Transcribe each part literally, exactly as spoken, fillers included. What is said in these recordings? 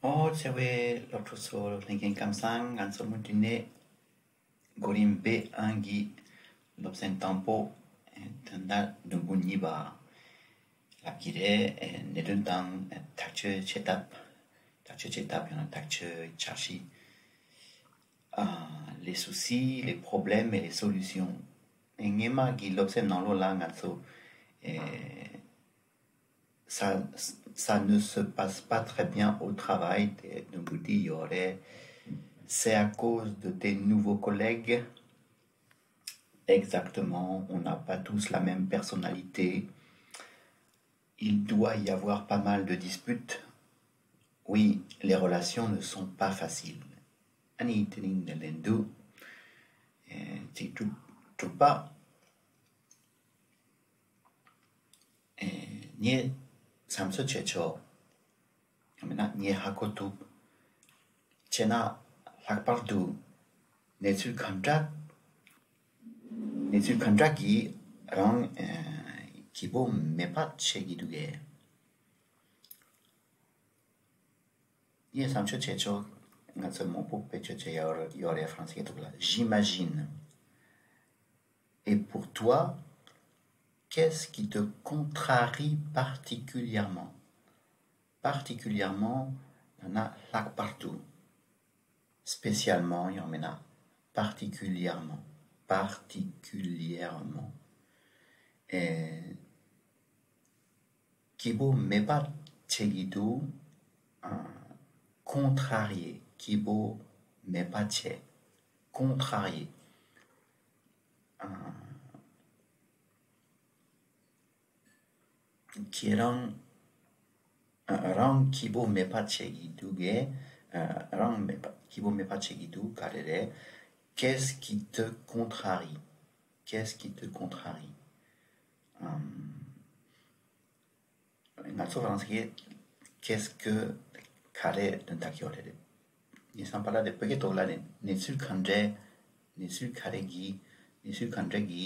ཨོ་ཆེ་བའི་སློབ་ཕྲུག་ཚོ་ལྷན་རྒྱས་སྐལ་བཟང་། ང་ཚོ་མུ་མཐུད་ནས་གོ་རིམ་བེ་ཨང་གི་སློབ་ཚན་དང་པོ། ཨེ་ད་ལྟ་ནུ་བོ་གཉིས་པ་ལབ་ཀྱི་རེད། ཨེ་གནད་དོན་དང་ཨེ་ཐག་གཅོད་བྱེད་ཐབས། ཐག་གཅོད་བྱེད་ཐབས་ཡང་ན་ཐག་གཅོད་འཆར་གཞི། ཨ། les soucis, les problèmes et les solutions. ཨེ་སྔོན་མ་གི་སློབ་ཚན་ནང་ལོགས་ལ་ང་ཚོ་ཨེ། Ça, ça ne se passe pas très bien au travail, te nungu di yore. C'est à cause de tes nouveaux collègues. Exactement, on n'a pas tous la même personnalité. Il doit y avoir pas mal de disputes. Oui, les relations ne sont pas faciles. Ani tening de lendu. Eh, ti tu, tu pa. ཨེ། ངས་བསམ་ཚོད་བྱས་ཆོག་ཡང་མིན་ན་ངས་ཧ་གོ་ཐུབ། བྱས་ན་ལྷག་པར་དུ་གནས་ཚུལ་ག་འདྲ། གནས་ཚུལ་ག་འདྲ་གིས་རང་ཨེ་སྐྱིད་པོ་མེད་པ་བྱེད་ཀྱི་འདུག་གས། ངས་བསམ་ཚོད་བྱས་ཆོག་ང་ཚོ་མང་པོ་བེད་སྤྱོད་བྱས་ཡོད་ཡོད་རེད་ཧྥ་རན་སི་སྐད་ཐོག་ལ། J'imagine. Et pour toi, qu'est-ce qui te contrarie particulièrement? Particulièrement, ཡང་ན་ལྷག་པར་དུ། Spécialement, ཡང་མིན་ན་particulièrement, particulièrement. ཨེ། སྐྱིད་པོ་མེད་པ་བྱེད་ཀྱི་འདུག་ཨ། contrarier, སྐྱིད་པོ་མེད་པ་བྱེད། contrarier. ཨ། ཁྱེད་རང་། ཨ། རང་སྐྱིད་པོ་མེད་པ་བྱེད་ཀྱི་འདུག་གས། ཨ། རང་མེད་པ་སྐྱིད་པོ་མེད་པ་བྱེད་ཀྱི་འདུག་ག་རེ་རེད། Qu'est-ce qui te contrarie? Qu'est-ce qui te contrarie? ཨམ། ང་ཚོ་རང་སྐད། Qu'est-ce que ག་རེ་དོན་དག་ཡོད་རེད། ངས་བསམ་པ་ལ་དེ་བོད་སྐད་ཐོག་ལ་ནི་གནས་ཚུལ་ག་འདྲས། གནས་ཚུལ་ག་རེ་གི། གནས་ཚུལ་ག་འདྲས་གི་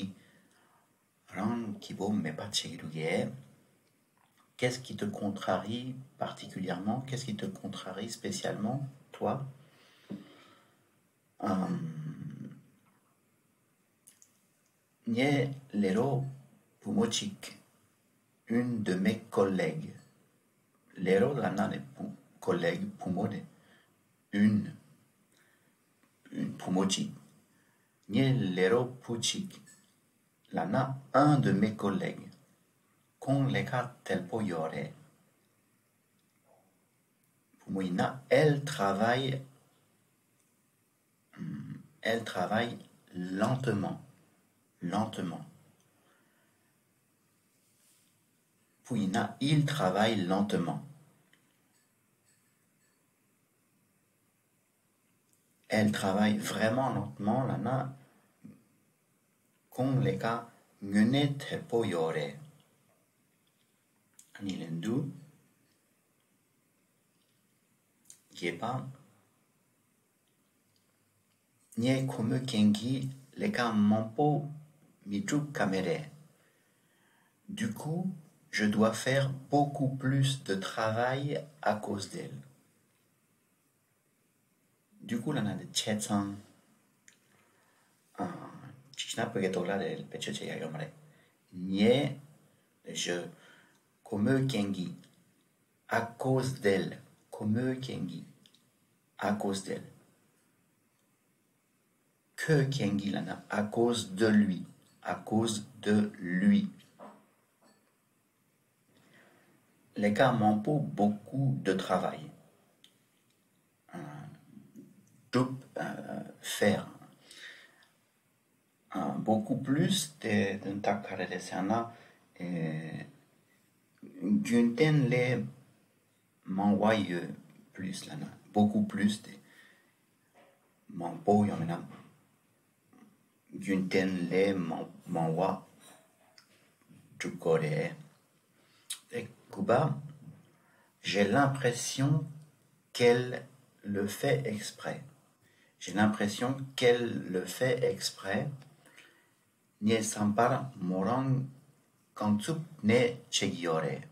རང་སྐྱིད་པོ་མེད་པ་བྱེད་ཀྱི་འདུག་གས། Qu'est-ce qui te contrarie particulièrement? Qu'est-ce qui te contrarie spécialement, toi? ཨམ། ངའི་ལས་རོགས་བུ་མོ་གཅིག Une de mes collègues. ལས་རོགས་ལབ་ན་ནི་བུ། collègue བུ་མོ་ནི། Une. Une བུ་མོ་གཅིག་ངའི་ལས་རོགས་བུ་གཅིག་ལབ་ན་un de mes collègues. ཁོང་ལས་ཀ་དལ་པོ་ཡོད་རེད། བུ་མོ་ཡིན་ན། Elle travaille. ཨམ། Elle travaille lentement. Lentement. བུ་ཡིན་ན། Il travaille lentement. Elle travaille vraiment lentement ལབ་ན། ཁོང་ལས་ཀ་དངོས་གནས་དལ་པོ་ཡོད་རེད། ཨ་ནི་ལན་དུ། བརྒྱད་པ། ངས་ཁོ་མོའི་རྐྱེན་གྱིས་ལས་ཀ་མང་པོ་མི་སྒྲུབ་ཀ་མེད་རེད། Du coup, je dois faire beaucoup plus de travail à cause d'elle. Du coup ལབ་ན་འདི་བྱས་ཙང་། ཨ། གཅིག་བྱས་ན་བོད་སྐད་ཐོག་ལ་རེད། བེད་སྤྱོད་བྱེད་ཡ་ཡོད་མ་རེད། ངས། Je. ཁོ་མོའི་རྐྱེན་གྱིས། À cause d'elle. ཁོ་མོའི་རྐྱེན་གྱིས། À cause d'elle. ཁོའི་རྐྱེན་གྱིས་ལབ་ན། À cause de lui. À cause de lui. ལས་ཀ་མང་པོ། Beaucoup de travail. ཨ། སྒྲུབ། ཨ། Faire. ཨ། Beaucoup plus དེ་དོན་དག་ག་རེ་རེད་ཟེར་ན། ཨེ། རྒྱུན་གཏན་ལས་མང་བ་ཡོད། Plus ལབ་ན། Beaucoup plus དེ་མང་པོ་ཡང་མིན་ན། རྒྱུན་གཏན་ལས་མང་མང་བ་སྒྲུབ་དགོས་རེད། དགུ་པ། J'ai l'impression qu'elle le fait exprès. J'ai l'impression qu'elle le fait exprès. ངའི་བསམ་པར་མོ་རང་རྐང་བཙུགས་ནས་བྱེད་ཀྱི་ཡོད་རེད།